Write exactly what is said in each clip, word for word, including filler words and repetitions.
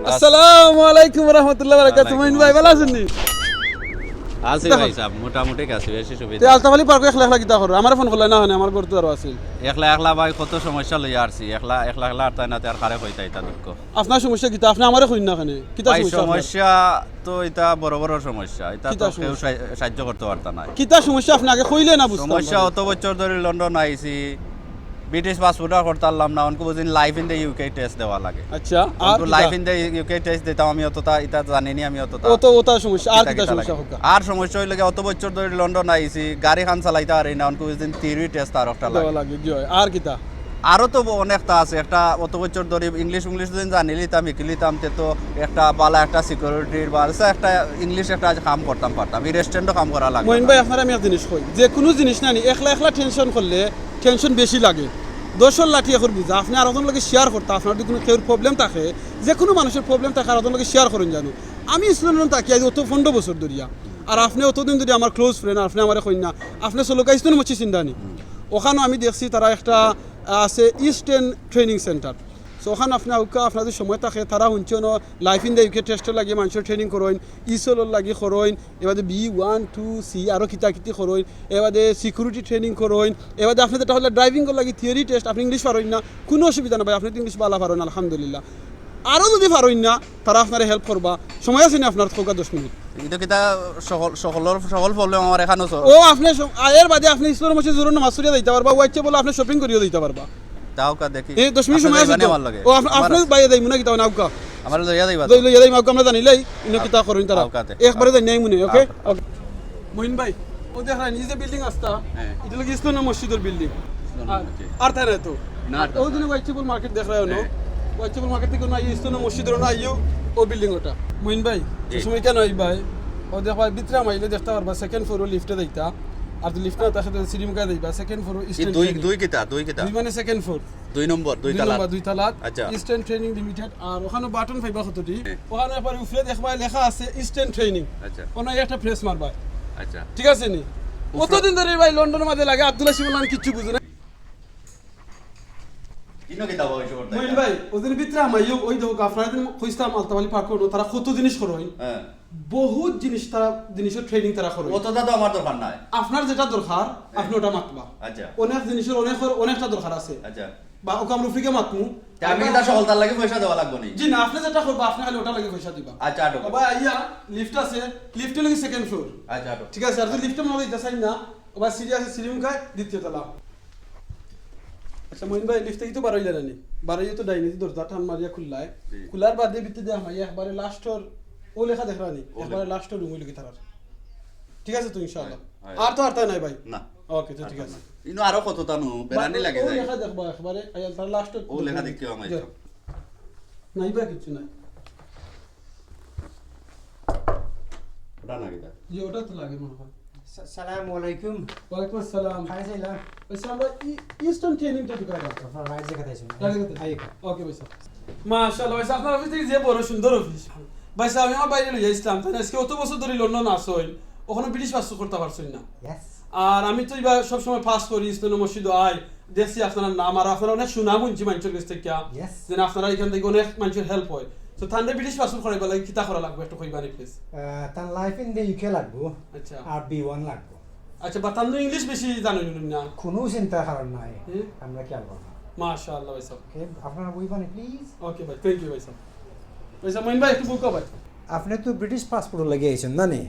আসসালামু আলাইকুম ওয়া রাহমাতুল্লাহি ওয়া বারাকাতুহু। ওয়ালাইকুম মইন ভাই, ভালা আছইন নি? আছি কিতা ভাই করো? সাহেব, মোটামুটি আছি, বেশি তে সুবিধা। আলতাফ আলী পার্কো একলা একলা কিতা করো? আমারে ফোন করলায় না, অনে আমার ঘরো তো আরো আছিল। একলা একলা ভাই কত সমস্যা লইয়া আরছি, একলা একলা একলা আরতায় না, তে আর কারে কইতায় ইতা দুঃখ। আপনার সমস্যা কিতা? আপনে আমারে কইন না কেনে? কিতা ভাই সমস্যা আপনার? সমস্যা তো ইতা বড় বড় সমস্যা, ইতা কিতা তো কেউ সমস্যা? সাই- সাহায্য করতে পারতা নায়। কিতা সমস্যা আপনে আগে কইলে না বুঝতাম সমস্যা পারি। অত বছর ধরি লন্ডন আইছি, ব্রিটিশ পাসপোর্ট আর করতাম পারলাম না, অনকু বুঝিন life in the UK test দেওয়া লাগে। আচ্ছা, আর কিতা? Life in the UK test দিতাম আমি, অতটা ইতা জানি নি আমি অতটা। অত, অতা সমস্যা, আর কিতা কিতা সমস্যা লাগে? হোক? আর সমস্যা অইলো গি, অত বছর ধরি লন্ডন আইছি, গাড়ি খান চালাইতা পারি না, অনকু বুঝিন theory test আর একটা দেওয়া লাগে। লাগে, জি অয়। আর কিতা? আরো তো অনেকটা আছে, একটা অত বছর ধরি ইংলিশ ইংলিশ যদি জানিলিতাম, হিকিলিতাম, তে তো একটা বালা একটা সিকিউরিটির বা আচ্ছা একটা ইংলিশ একটা আজ কাম করতাম পারতাম, এই রেস্টুরেন্টও কাম করা লাগে। মইন ভাই, আপনারে আমি এক জিনিস কই, যে কুনু জিনিস নানি একলা একলা টেনশন করলে টেনশন বেশি লাগে। দশর লাঠি একর বুঝা, আপনে আরোজনর লগে শেয়ার করতা, আপনার যদি কুনু কেউর প্রবলেম থাকে, যে কুনু মানুষর প্রবলেম থাকে আরোজনর লগে শেয়ার করইন জানো। আমি ইস্ট লন্ডন থাকি আইজ অত পনরো বছর ধরিয়া, আর আপনে অতদিন ধরি আমার ক্লোজ ফ্রেন্ড, আপনে আমারে কইন না, আপনে চলউক্কা ইস্ট লন্ডন মসজিদ চিনরা নি? অখানো আমি দেখছি তারা একটা, আহ, আছে ইস্টার্ন ট্রেনিং সেন্টার। So অখানো আপনে আউক্কা, আপনার যদি সময় থাকে, তারা হুনছইন Life in the UK test-র লাগি মানষর ট্রেনিং করইন, ইসলর লাগি করইন, এবাদে B one, two, C, আরো কিতা কিতি করইন, এবাদে সিকিউরিটি ট্রেনিং করইন, এবাদে আপনে যেটা অইলো driving-র লাগি theory test, আপনে ইংলিশ পারইন না, কুনু অসুবিধা না ভাই, আপনে তো ইংলিশ বালা পারইন, আলহামদুলিল্লাহ। আরো যদি পারইন না, তারা আপনারে হেল্প করবা। সময় আছে নি আপনার? কউক্কা দশ মিনিট। ইতা কিতা সকল, সকলর, সকল প্রবলেম আমার অখানো সর। ও, আপনে স-, আ, এর বাদে আপনে ইস্ট লন্ডন মসজিদ জুরুর নামাজ পড়িয়া যাইতা পারবা, Whitechapel-ও আপনে শপিং করিয়া যাইতা পারবা। তাও কা দেখি। এ, দশ মিনিট আপনে সময় আছে যাইবা নি তো? আমার লগে? ও, আপ-, আমার আপনে বাইরে যাইমু না কিতা, অনে আউক্কা। আমার লইয়া যাইবা তো? লই-, লইয়া যাইমু আউক্কা, আমরা জানিলাই, ইনো কিতা করইন তারা। আউক্কা তে। একবারে যাই নাই মনে, ওকে? আউক্কা। ওকে। মইন ভাই, ও দেখরা নি, এই যে বিল্ডিং আস্তা, হ্যাঁ। ইটা অইলো গি ইস্ট লন্ডন মসজিদর বিল্ডিং। লন্ডন আর, মসজিদ। আর তাই না তো? না, আর তাই ওই না। দিনে Whitechapel মার্কেট দেখরা অনো। হ্যাঁ। Whitechapel মার্কেট থাকি অনো আইও, ইস্ট লন্ডন মসজিদর অনো আইও, ও বিল্ডিং ওটা। মইন ভাই, জি। সময় কেনে অই ভাই? ও দেখবা, ভিতরে হামাইলে দেখতা পারবা, সেকেন্ড ফ্লোরো লিফটে যাইতা। আর যদি লিফট না থাকে, তাইলে সিঁড়ি মুখায় যাইবা, সেকেন্ড ফ্লোরো এই ইস্টার্ন দুই, ট্রেনিং। দুই কিতা, দুই কিতা? দুই মানে সেকেন্ড ফ্লোর। দুই নম্বর, দুই দুই তালাত। নম্বর, দুই তালাত। আচ্ছা। Eastern training limited. আর অখানো বাটন পাইবা কতটি? হ্যাঁ। অখানো একবার উপরে দেখবা লেখা আছে ইস্টার্ন ট্রেনিং। আচ্ছা। অনো একটা প্রেস মারবা। আচ্ছা। ঠিক আছে নি? অতদিন ধরি ভাই লন্ডনর মাঝে লাগে, আব্দুল্লাহ শিবুল আমি কিচ্ছু বুঝি না। ইনো কিতা বা অইছে করতে? মইন ভাই, ওদিন ভিতরে হামাইও, ওই দেখো, আপনারে দিন কইছলাম আলতাফ আলী পার্কো, তারা কত জিনিস করইন। হ্যাঁ। বহুত জিনিস তারা, জিনিসর ট্রেনিং তারা করইন। অতটা তো আমার দরকার নাই। আপনার যেটা দরকার, আপনে ওটা মাতবা। আচ্ছা। অনেক জিনিসর অনেক, অনেকটা দরকার আছে। আচ্ছা। বা ওকে আমরা ফ্রিকে মাতমু। তে আমি কিতা সকলতার লাগি পয়সা দেওয়া লাগবো নি? জি না, আপনে যেটা করবা, আপনে খালি ওটার লাগি পয়সা দিবা। আচ্ছা, আটো। বাবা আইয়া, লিফট আছে, লিফট অইলো গি সেকেন্ড ফ্লোর। আচ্ছা, আটো। ঠিক আছে, আর যদি লিফটে মনে অয় ইটা চাই না, ওবা সিঁড়ি আছে, সিঁড়ি মুখায় দ্বিতীয় তলা। আচ্ছা, মইন ভাই, লিফট থাকি তো বারইলা না নি? বারইয়া তো ডাইনে দি দরজা টান মারিয়া খুললায়। জি। খুলার বাদে ভিতরে দিয়া হামাইয়া একবারে লাস্টর, ও লেখা দেখরা নি? ও একবারে লেখা। লাস্টর রুম অইলো গি তারার। ঠিক আছে তো ইনশাআল্লাহ। হয়, হয়। আর তো আরতা নাই ভাই। না। ওকে, তো ঠিক আছে। ইনো আরো কততা নু, বেড়ানি লাগে ও যায়। লেখা দেখবা একবারে, আইয়া তারা লাস্টর ও লেখা দেখতে আমার জি। ইচ্ছা। নাই বা কিচ্ছু নাই। ওটা না কিতা? জি, ওটা তো লাগে মনে হয়। সা-, সালামু আলাইকুম। ওয়ালাইকুম আসসালাম। খাই চাইলাম। আচ্ছা, আমরা ই-, ইস্টার্ন ট্রেনিং তো ঢুকাই রাখতাম। আপনার রাইট জায়গাতে আছেন। রাইট জায়গাতে। আইকা। ওকে ভাই সাহেব। মাশাআল্লাহ ভাই সাহেব, আপনার অফিস থাকি যে বড় সুন্দর অফিস। ভাই সাহেব, আমি আমার ভাইরে লইয়া আইছলাম, তাইন আইজকে অত বছর ধরি লন্ডন আছইন, অখনো ব্রিটিশ পাসপোর্ট করতা পারছইন না। ইয়েস। আর আমি তো ইবার সবসময় পাস করি, ইস্টার্ন মসজিদো আই, দেখছি আপনারার নাম, আর আপনারার অনেক সুনাম হুনছি মানষর গেছ থাকি, ইয়েস। যেন আপনারার ইখান থাকি অনেক মানষর হেল্প অয়। তো তানরে ব্রিটিশ পাসপোর্ট করাইবার লাগি কিতা করা লাগবো একটু কইবা নি প্লিজ? আহ, তার লাইফ ইন দ্য ইউকে লাগবো। আচ্ছা। আর বি ওয়ান লাগবো। আচ্ছা, বা তান তো ইংলিশ বেশি জানইন না। কোনো চিন্তার কারণ নাই। হুম। আমরা খেয়াল করবো। মাশাআল্লাহ ভাই সাহেব। ওকে, আপনারা বইবা নি প্লিজ? ওকে ভাই, থ্যাংক ইউ ভাই সাহেব। ভাই সাহেব, মইন ভাই একটু বউক্কা ভাই। আপনি তো ব্রিটিশ পাসপোর্ট লাগি আইছেন না নি?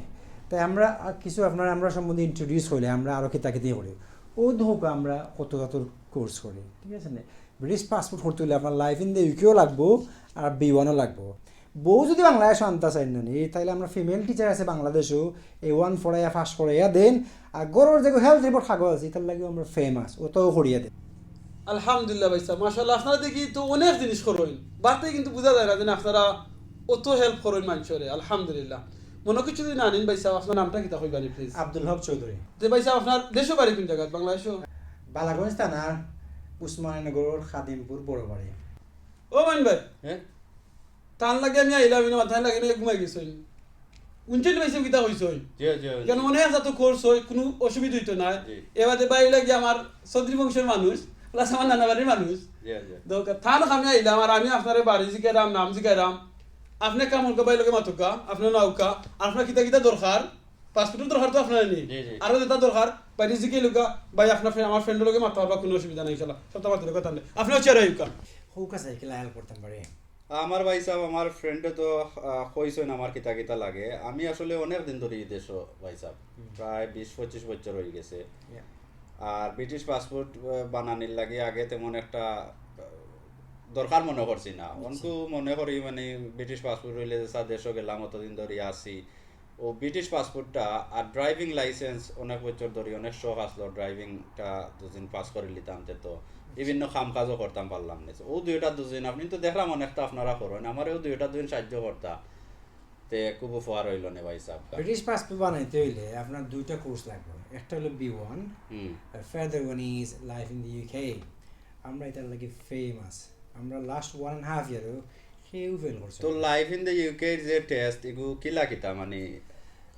তাই আমরা আ, কিছু আপনার আমরা সম্বন্ধে ইন্ট্রোডিউস করলে আমরা আরও কিতা কিতি করি। ও ধোকা আমরা কত জাতর কোর্স করি, ঠিক আছে নি? ব্রিটিশ পাসপোর্ট করতে অইলে আপনার লাইফ ইন দ্য ইউকেও লাগবো আর বি ওয়ানও লাগবো। বউ যদি বাংলাদেশো আনতা চাইন না নি, তাইলে আমরা ফিমেল টিচার আছে বাংলাদেশো, এ ওয়ান পড়াইয়া পাস করাইয়া দেন। আর ঘরর যে হেলথ রিপোর্ট কাগজ আছে, ইতার লাগিও আমরা ফেমাস, ওটাও করিয়া দেন। আলহামদুলিল্লাহ ভাই সাহেব, মাশাআল্লাহ, আপনারা দেখি তো অনেক জিনিস করইন, বাদে কিন্তু বুঝা যায় না যে আপনারা অত হেল্প করইন মানষরে। আলহামদুলিল্লাহ। মনো কিছু যদি না নিন ভাই সাহেব, আপনার নামটা কিতা কইবা নি প্লিজ? আব্দুল হক চৌধুরী। যে ভাই সাহেব, আপনার দেশো বাড়ি কোন জাগাত? বাংলাদেশো? বালাগঞ্জ থানার উসমানীনগরর খাদিমপুর বড় বাড়ি। ও মইন ভাই, হ্যাঁ? তান লাগি আমি আইলাম, ইনো মাথায় লাগি না ঘুমাই গেছইন। উনচল্লিশ ভাই সাহেব কিতা কইছইন? জি, জি, জি। কেন অনেক জাত কোর্স অয়, কুনু অসুবিধা অইতো নায়। জি। এবাদে ভাই লাগি আমার চৌধুরী বংশর মানুষ, প্লাস আমার নানা বাড়ির মানুষ। জি, জি। দরকার থান আমি আইলাম, আর আমি আপনারে বাড়ি জিকাইরাম, নাম জিকাইরাম। আপনে কামরুল ভাইর লগে মাতুক্কা, আপনে নাউক্কা, আপনার কিতা কিতা দরকার, পাসপোর্টর দরকার তো আপনার নি। জি, জি। আরো যেটা দরকার, ভাইরে জিকাইলুক্কা, ভাই আপনার friend, আমার friendর লগে মাততে পারবা, কুনু অসুবিধা নাই ইনশাআল্লাহ, সপ্তাহ বাদে কথা নেই। আপনেও চেয়ার আইউক্কা। হৌকা সাইকেল আয়াল করতাম পারে। আমার ভাইসাব, আমার friendএ তো আহ, কইছইন আমার কিতা কিতা লাগে। আমি আসলে অনেক দিন ধরি এই দেশো ভাইসাব, প্রায় বিশ পঁচিশ বছর অই গেছে। আর ব্রিটিশ পাসপোর্ট বানানির লাগি আগে তেমন একটা আহ, দরকার মনে করছি না। অনকু মনে করি মানে ব্রিটিশ পাসপোর্ট অইলে যেসা দেশো গেলাম, অতদিন ধরি আছি। ও ব্রিটিশ পাসপোর্টটা আর ড্রাইভিং লাইসেন্স অনেক বছর ধরি অনেক শখ আসলো, ড্রাইভিংটা দুদিন পাস করি লিতাম তে তো বিভিন্ন কাম কাজও করতাম পারলাম না। ও দুইটা দুদিন আপনি তো দেখলাম অনেকটা আপনারা করইন, আমারে ও দুইটা দুদিন সাহায্য করতা, তে খুব উপকার অইলো নে ভাইসাব। ব্রিটিশ পাসপোর্ট বানাইতে হইলে আপনার দুইটা কোর্স লাগবে, একটা হলো B one, hmm. further one is life in the UK। আমরা এটার লাগি ফেমাস। আমরা লাস্ট ওয়ান অ্যান্ড হাফ ইয়ারও কেউ ফেল করছে তো লাইফ ইন দ্য ইউকের যে টেস্ট, এগু কিলা কিতা মানে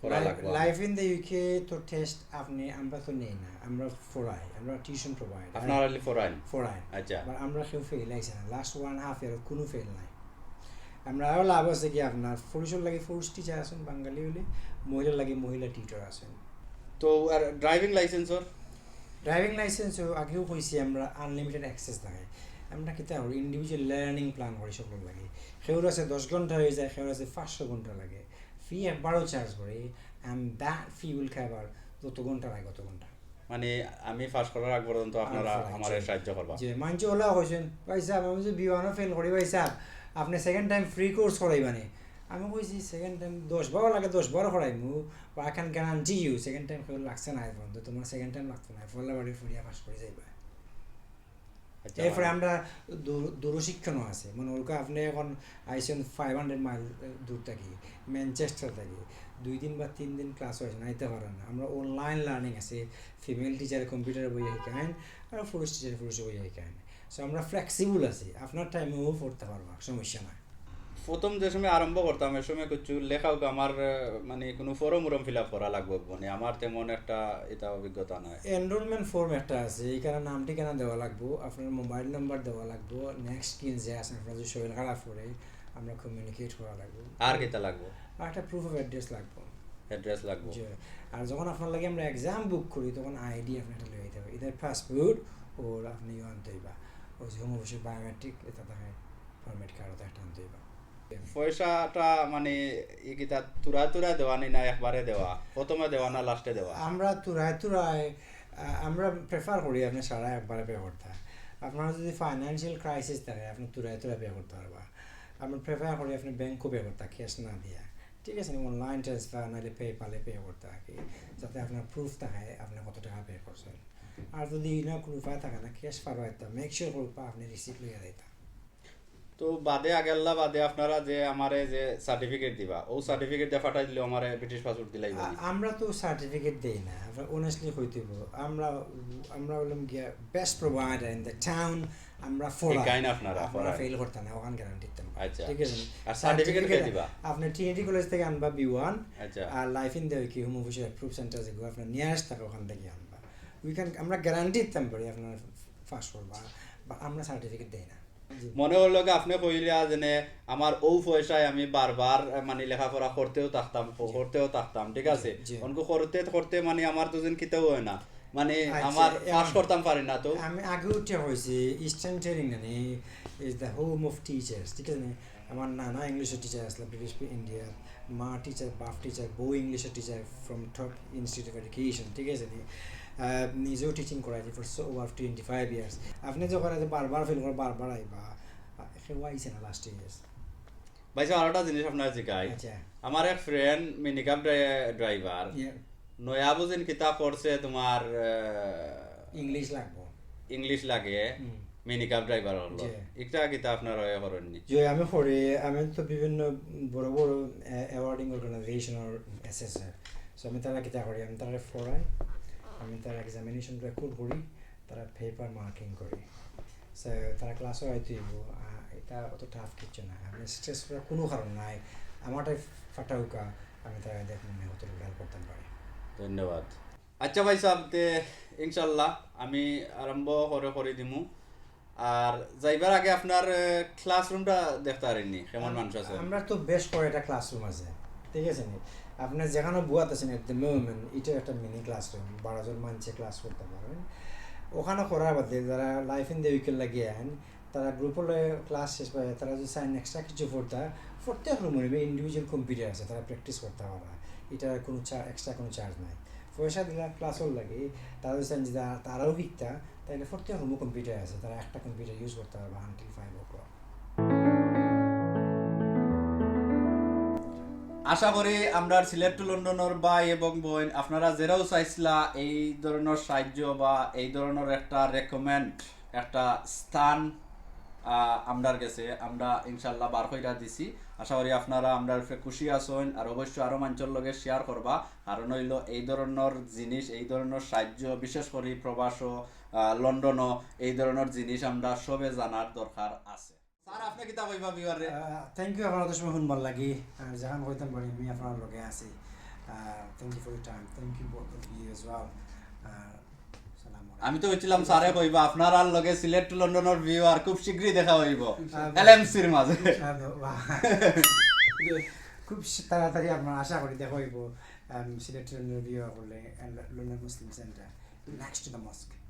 করা লাগবো? লাইফ ইন দ্য ইউকে তো টেস্ট আপনি, আমরা তো নেই না, আমরা ফরাই, আমরা টিউশন প্রোভাইড আপনারা খালি ফরাইন? ফরাই। আচ্ছা। আর আমরা কেউ ফেল আইছে না, লাস্ট ওয়ান হাফ ইয়ার কোনো ফেল নাই। আমরা আরও লাভ আছে কি, আপনার পুরুষের লাগি পুরুষ টিচার আছেন বাঙালি হইলে, মহিলার লাগি মহিলা টিচার আছেন। তো আর ড্রাইভিং লাইসেন্সর? ড্রাইভিং লাইসেন্সও আগেও কইছি আমরা আনলিমিটেড অ্যাক্সেস থাকে। আমরা কিতা করি, ইন্ডিভিজুয়াল লার্নিং প্ল্যান করি সকলের লাগি। কেউর আছে দশ ঘন্টা হয়ে যায়, কেউর আছে পাঁচশো ঘন্টা লাগে। ফি একবারও চার্জ করি, and that fee will cover যত ঘন্টা লাগে অত ঘন্টা। মানে আমি পাস করার আগ পর্যন্ত আপনারা আমরা ফরাই, আমারে জি। সাহায্য করবা? যে মানুষ ওলা কইছেন, "ভাইসাব, আমি যদি বি ওয়ানও ফেল করি ভাইসাব, আপনি সেকেন্ড টাইম ফ্রি কোর্স করাইবানি?" আমি কইছি, "সেকেন্ড টাইম দশ বারো লাগে, দশ বারো করাইমু, but I can guarantee you second time কেউ লাগছে না এখন, তো তোমার সেকেন্ড টাইম লাগতো না, ফল্লা বাড়ি ফুরিয়া পাস করে যাইবা।" আচ্ছা, এরপরে মানে- আমরা দূর- দূরশিক্ষণও আছে, মানে ওরকম আপনি এখন আইসেন ফাইভ হান্ড্রেড মাইল দূর থাকি, ম্যানচেস্টার থাকি, দুই দিন বা তিন দিন ক্লাস হয়েছে না, আইতে পারেন না। আমরা অনলাইন লার্নিং আছে, ফিমেল টিচার কম্পিউটারে বইয়া শিখাইন, আর পুরুষ টিচার পুরুষে বইয়া শিখাইন। সো আমরা ফ্লেক্সিবল আছি, আপনার টাইমেও পড়তে পারবা, সমস্যা নাই। প্রথম যে সময় আরম্ভ করতাম, এ সময় কিছু লেখাউক আমার আহ, মানে কোনো ফর্ম উরম ফিল আপ করা লাগবো, মানে আমার তেমন একটা এটা অভিজ্ঞতা নাই। এনরোলমেন্ট ফর্ম একটা আছে, এখানে নাম ঠিকানা দেওয়া লাগবো, আপনার মোবাইল নাম্বার দেওয়া লাগবো, নেক্সট কিন যে আছে আপনার যদি শরীর খারাপ করে আমরা কমিউনিকেট করা লাগবো। আর কিতা লাগবো? আর একটা প্রুফ অফ অ্যাড্রেস লাগবো। অ্যাড্রেস লাগবো। জি। আর যখন আপনার লাগি আমরা এক্সাম বুক করি, তখন আইডি আপনি একটা লইয়া দিতে হবে, ইদার পাসপোর্ট ওর আপনি ইয়ে আনতে হইবা, ওই যে হোম অফিসের বায়োমেট্রিক এটা থাকে, ফরম্যাট কার্ড একটা আনতে হইবা। পয়সাটা মানে ই কিতা তুরা তুরা দেওয়া নি না একবারে দেওয়া, প্রথমে দেওয়া না লাস্টে দেওয়া? আমরা তুরায় তুরায় আহ, আমরা প্রেফার করি আপনি সারা একবারে পে করতে। আপনার যদি ফাইন্যান্সিয়াল ক্রাইসিস থাকে, আপনি তুরায় তুরায় পে করতে পারবা। আমরা প্রেফার করি আপনি ব্যাংকও পে করতে, ক্যাশ না দিয়া, ঠিক আছে নি? অনলাইন ট্রান্সফার নাহলে পেপ্যালে পে করতে আর কি, যাতে আপনার প্রুফ থাকে আপনি কত টাকা পে করছেন। আর যদি না কোনো উপায় থাকে না, ক্যাশ পারবা একটা, মেক শিওর করবা আপনি রিসিপ্ট লইয়া যাইতা। তো বাদে আগেল্লা বাদে আপনারা যে আমারে যে সার্টিফিকেট দিবা, ও সার্টিফিকেট দিয়ে ফাটাই দিলে আমারে ব্রিটিশ পাসপোর্ট দিলাইবা নি? আ- আমরা তো সার্টিফিকেট দেই না, আমরা অনেস্টলি কইতে হইব, আমরা আমরা হইলাম গিয়া best provider in the town. আমরা ফরাই। শিখাইন আপনারা, আমরা ফরাই। ফেল করতাম না, ওখান গ্যারান্টি দিতাম। আচ্ছা। ঠিক আছে নি? আর সার্টিফিকেট কে সার্টিফিকেট দিবা? আপনি ট্রিনিটি কলেজ থেকে আনবা বি ওয়ান। আচ্ছা। আর life in the UK home অফিসের অ্যাপ্রুভ সেন্টার যেগুলো আপনার নিয়ারেস্ট থাকে, ওখান থেকে আনবা। উই ক্যান, আমরা গ্যারান্টি দিতাম পারি আপনার পাস করবা, বা আমরা সার্টিফিকেট দেই না। জি। মনে হলো কি আপনি কইলা যেনে আমার ও পয়সায় আমি বারবার আহ, মানে লেখাপড়া করতেও থাকতাম, ক- করতেও থাকতাম, ঠিক আছে? জি। অনকু করতে করতে মানে আমার তো যেন কিতাও হয় না, মানে আচ্ছা, আমার পাস এখন- করতাম পারি না তো। আমি আগে উঠে হয়েছি, ইস্টার্ন ট্রেনিং নানি is the home of teachers, ঠিক আছে নি? আমার নানা ইংলিশের টিচার আসলে ব্রিটিশ ইন্ডিয়ার, মা টিচার, বাপ টিচার, বউ ইংলিশের teacher from top institute of education, ঠিক আছে নি? আহ, নিজেও টিচিং করাইছি for so over twenty five years. আপনি যখন এত বারবার ফেল করে বারবার আইবা, আহ, কেউ আইছে না লাস্ট ইয়ার্স। ভাই সাহেব, আরোটা জিনিস আপনার জিকাই। আচ্ছা। আমার এক ফ্রেন্ড মিনিকাপ ড্রাইভার, ইয়ে, নয়া বুঝিন কিতা করছে তোমার ইংলিশ লাগবো। ইংলিশ লাগে, হুম। মিনিকাপ ড্রাইভার হলো। জি। একটা কিতা আপনার হয়ে করেননি? যে আমি পড়ি, আমি তো বিভিন্ন বড় বড় অ্যাওয়ার্ডিং অর্গানাইজেশনের অ্যাসেসর। সো আমি তারা কিতা করি, আমি তারা পড়াই, আমি তারা এক্সামিনেশন রেকর্ড করি, তারা পেপার মার্কিং করি। সো তারা ক্লাসও আইতে হইব, আহ, এটা অত টাফ কিচ্ছু না। আমি স্ট্রেস করার কোনো কারণ নাই। আমারটাই ফাটাউকা, আমি তারা দেখুন আমি কতটুকু হেল্প করতাম পারি। ধন্যবাদ। আচ্ছা ভাই সাহেব, তে ইনশাল্লাহ আমি আরম্ভ করে করে দিমু। আর যাইবার আগে আপনার ক্লাসরুমটা দেখতে পারিনি, কেমন মানুষ আছে? আমরা তো বেশ কয়েকটা ক্লাসরুম আছে, ঠিক আছে নি? আপনার যেখানে বুয়াত আছেন at the moment, এটা একটা মিনি ক্লাসরুম, বারো জন মানুষে ক্লাস করতে পারেন। ওখানে করার বাদে যারা লাইফ ইন দ্য উইকের লাগিয়ে আন, তারা গ্রুপে ক্লাস শেষ পায়, তারা যদি চাইন এক্সট্রা কিছু পড়তা, প্রত্যেক রুমে ইন্ডিভিজুয়াল কম্পিউটার আছে, তারা প্র্যাকটিস করতে পারে। এটা কোনো এক্সট্রা কোনো চার্জ নাই। পয়সা দিলা ক্লাসর লাগে, তারা যদি চাইন যে তা- তারাও শিখতা, তাহলে প্রত্যেক রুমে কম্পিউটার আছে, তারা একটা কম্পিউটার ইউজ করতে পারবে আনটিল ফাইভ ও ক্লক। আশা করি আমরার সিলেট টু লন্ডনর ভাই এবং বইন আপনারা যেরাও চাইছলা এই ধরনর সাহায্য বা এই ধরনর একটা রেকমেন্ড, একটা স্থান আহ, আমরার গেছে, আমরা ইনশাল্লাহ বার কইরা দিছি। আশা করি আপনারা আমরার উপরে খুশি আছইন, আর অবশ্য আরো মানুষর লগে শেয়ার করবা, কারণ অইলো এই ধরনর জিনিস, এই ধরনর সাহায্য, বিশেষ করি প্রবাসও, আহ, লন্ডনও এই ধরনর জিনিস আমরা সবে জানার দরকার আছে। স্যার, আপনি কিতা কইবা ভিউয়াররে? থ্যাংক ইউ, আপনারা অত সময় শুনবার লাগি। আর যেখান কইতাম পারি, আমি আপনার লগে আছি। Thank you for your time, thank you both of you as well. সালাম আলাইকুম। আমি তো কইছিলাম স্যারে কইবা আপনারার লগে সিলেট টু লন্ডনর ভিউয়ার খুব শীঘ্রই দেখা হইব এলএমসির মাঝে। আহ, বাহ। খুব শী- তাড়াতাড়ি আপনার আশা করি দেখা হইব সিলেট টু লন্ডনর ভিউয়ার করলে, London Muslim centre, next to the mosque.